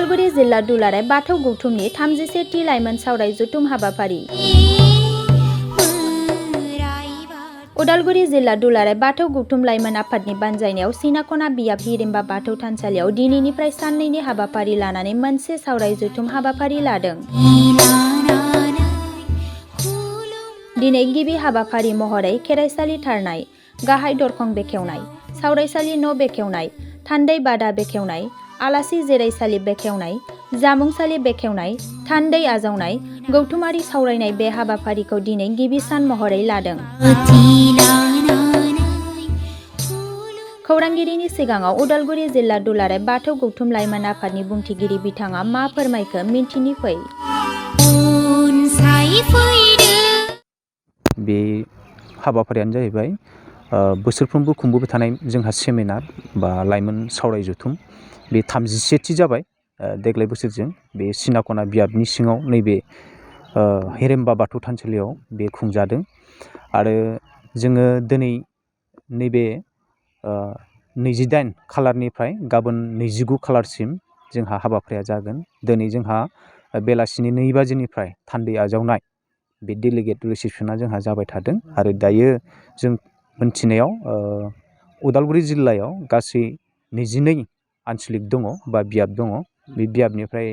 उदालगुरि जिल्ला दुलाराय बाथौ गौथुमनि 37थि लाइमोन सावराय जथुम हाबाफारि। उदालगुरि जिल्ला दुलाराय बाथौ गौथुम लाइमोन आफादनि बानजायनायाव सिनाखना बियाब हिरिम्बा बाथौ थानसालियाव दिनैनिफ्राय साननैनि हाबाफारि लानानै मोनसे सावराय जथुम हाबाफारि लादों। दिनै गिबि हाबाफारि महरै खेराइसालि थारनाय, गाहाय दरखं बेखेवनाय, सावरायसालि न' बेखेवनाय, थान्दै बादा बेखेवनाय, आलासि जिरायसालि बेखेवनाय, जामुंसालि बेखेवनाय, थान्दै आजावनाय, गौथुमारि सावरायनाय बे हाबाफारिखौ दिनै गिबि सान महरै लादों। खौरांगिरिनि सिगाङाव उदालगुरि जिल्ला दुलाराय बाथौ गौथुम लाइमोन आफादनि बुंथिगिरि बिथाङा मा फोरमायखो मिन्थिनि फै। बे हाबाफारियानो जाहैबाय बोसोरफ्रोमबो खुंबोबाय थानाय जोंहा सेमिनार बा लाइमोन सावराय जथुम बे 37थि जाबाय देग्लाय बोसोरजों बे सिनाखना बियाबनि सिङाव नैबे हिरिम्बा बाथौ थानसालियाव बे खुंजादों आरो जोङो दिनै नैबे 28 खालारनिफ्राय गाबोन 29 खालारसिम जोंहा हाबाफारिया जागोन। दिनै जोंहा बेलासिनि 2 बाजिनिफ्राय थान्दै आजावनाय बे डेलिगेट रिसिपसना जोंहा जाबाय थादों आरो दायो जों मोनथिनायाव उदालगुरि जिल्लायाव गासै 22 आनसलिक दङ बा बियाब दङ। बे बियाबनिफ्राय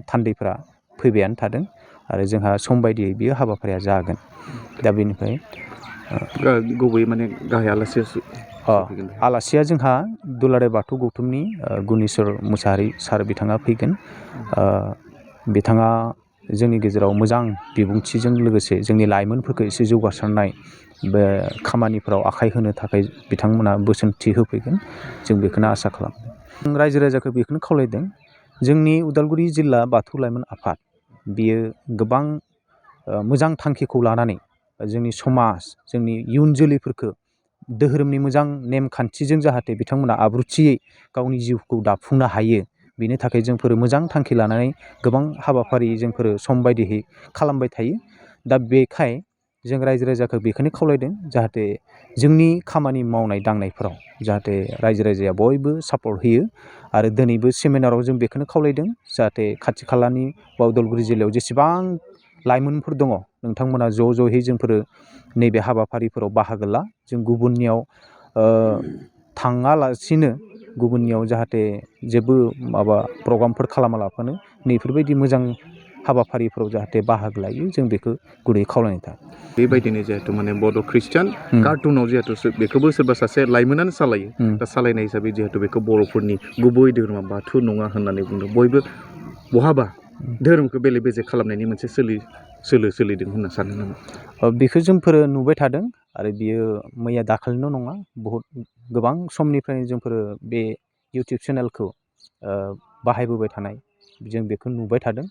थान्दैफ्रा फैबायानो थादों आरो जोंहा सम बायदियै बेयो हाबाफारिया जागोन। दा बेनिफ्राय गुबैयै माने गाहाय आलासिया जोंहा दुलाराय बाथौ गौथुमनि गुनेस्वर मुसाहारि सार बिथाङा फैगोन। बिथाङा जोंनि गेजेराव मोजां बिबुंथिजों लोगोसे जोंनि लाइमोनफोरखौ एसे जौगासारनाय बे खामानिफोराव आखाइ होनो थाखाय बिथांमोना बोसोनथि होफैगोन। जों बेखौनो आसा खालामदों। रायजो राजाखौ बेखौनो खावलायदों जोंनि उदालगुरि जिल्ला बाथौ लाइमोन आफाद बियो गोबां मोजां थांखिखौ लानानै जोंनि समाज जोंनि इयुन जोलैफोरखौ धोरोमनि मोजां नेमखान्थिजों जाहाथे बिथांमोना आब्रुथियै गावनि जिउखौ दाफुंनो हायो बेनि थाखाय जोंफोर मोजां थांखि लानानै गोबां हाबाफारि जोंफोर सम बायदियै खालामबाय थायो। दा बेखाय जों रायजो राजाखौ बेखौनो खावलायदों जाहाथे जोंनि खामानि मावनाय दांनायफोराव जाहाथे रायजो राजाया बयबो सापर्ट होयो आरो दिनैबो सेमिनाराव जों बेखौनो खावलायदों जाहाथे खाथि खालानि बा उदालगुरि जिल्लायाव जेसेबां लाइमोनफोर दङ नोंथांमोना ज' ज'यै जोंफोर नैबे हाबाफारिफोराव बाहागो ला। जों गुबुननियाव थाङालासिनो गुबुननियाव जाहाथे जेबो माबा प्रग्रामफोर खालामालाफानो नैफोरबायदि मोजां हाबाफारिफोराव जाहाथे बाहागो लायो जों बेखौ गुरै खावलायनाय थाबाय। बेबायदिनो जिहेथु माने बड' ख्रिस्टियान कार्टुनाव जिहेतु बेखौबो सोरबा सासे लाइमोनानो सालायो। दा सालायनाय हिसाबै जिहेतु बेखौ बर'फोरनि गुबै धोरोमा बाथौ नङा होननानै बुंदों। बयबो बहाबा धोरोमखौ बेले बेजे खालामनायनि मोनसे सोलो सोलिदों होनना सानो नामा? बेखौ जोंफोर नुबाय थादों आरो बियो मैया दाखालिल' नङा बहुद गोबां समनिफ्रायनो जोंफोर बे इउटुब चेनेलखौ बाहायबोबाय थानाय जों बेखौ नुबाय थादों।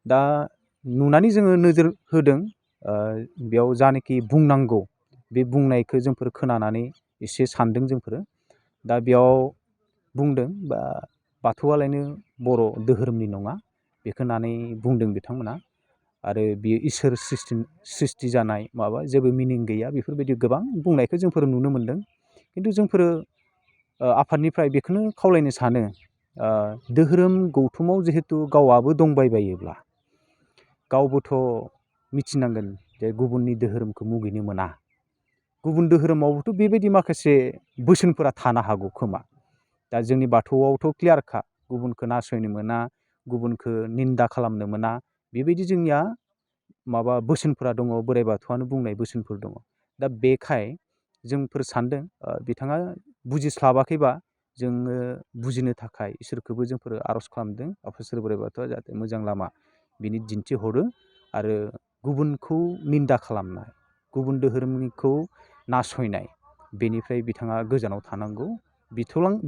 दा नुनानै जोङो नोजोर होदों बेयाव जानाखि बुंनांगौ बे बुंनायखौ जोंफोर खोनानानै एसे सानदों जोंफोर। दा बेयाव बुंदों बा बाथौआलायनो बर' धोरोमनि नङा बेखौ होननानै बुंदों बिथांमोना आरो बियो इसोर सृष्टि जानाय माबा जेबो मिनिं गैया बेफोरबायदि गोबां बुंनायखौ जोंफोर नुनो मोन्दों। खिन्थु जोंफोर आफादनिफ्राय बेखौनो खावलायनो सानो धोरोम गौथुमाव जिहेथु गावआबो दंबायबायोब्ला गावबोथ' मिथिनांगोन जे गुबुननि धोरोमखौ मुगैनो मोना। गुबुन धोरोमावबोथ' बेबायदि माखासे बोसोनफोरा थानो हागौ खोमा। दा जोंनि बाथौआवथ' क्लियारखा गुबुनखौ नासयनो मोना गुबुनखौ निन्दा खालामनो मोना बेबायदि जोंनिया माबा बोसोनफोरा दङ बोराइ बाथौआनो बुंनाय बोसोनफोर दङ। दा बेखाय जोंफोर सानदों बिथाङा बुजिस्लाबाखैबा जोङो बुजिनो थाखाय इसोरखौबो जोंफोर आर'ज खालामदों आफा इसोर बोराइ बाथौआ जाहाथे मोजां लामा बिनि दिन्थिहरो आरो गुबुनखौ निन्दा खालामनाय गुबुन धोरोमनिखौ नासयनाय बेनिफ्राय बिथाङा गोजानाव थानांगौ।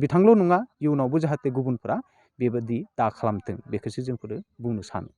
बिथांल' नङा इयुनावबो जाहाथे गुबुनफ्रा बेबादि दा खालामथों बेखौसो जोंफोर बुंनो सानो।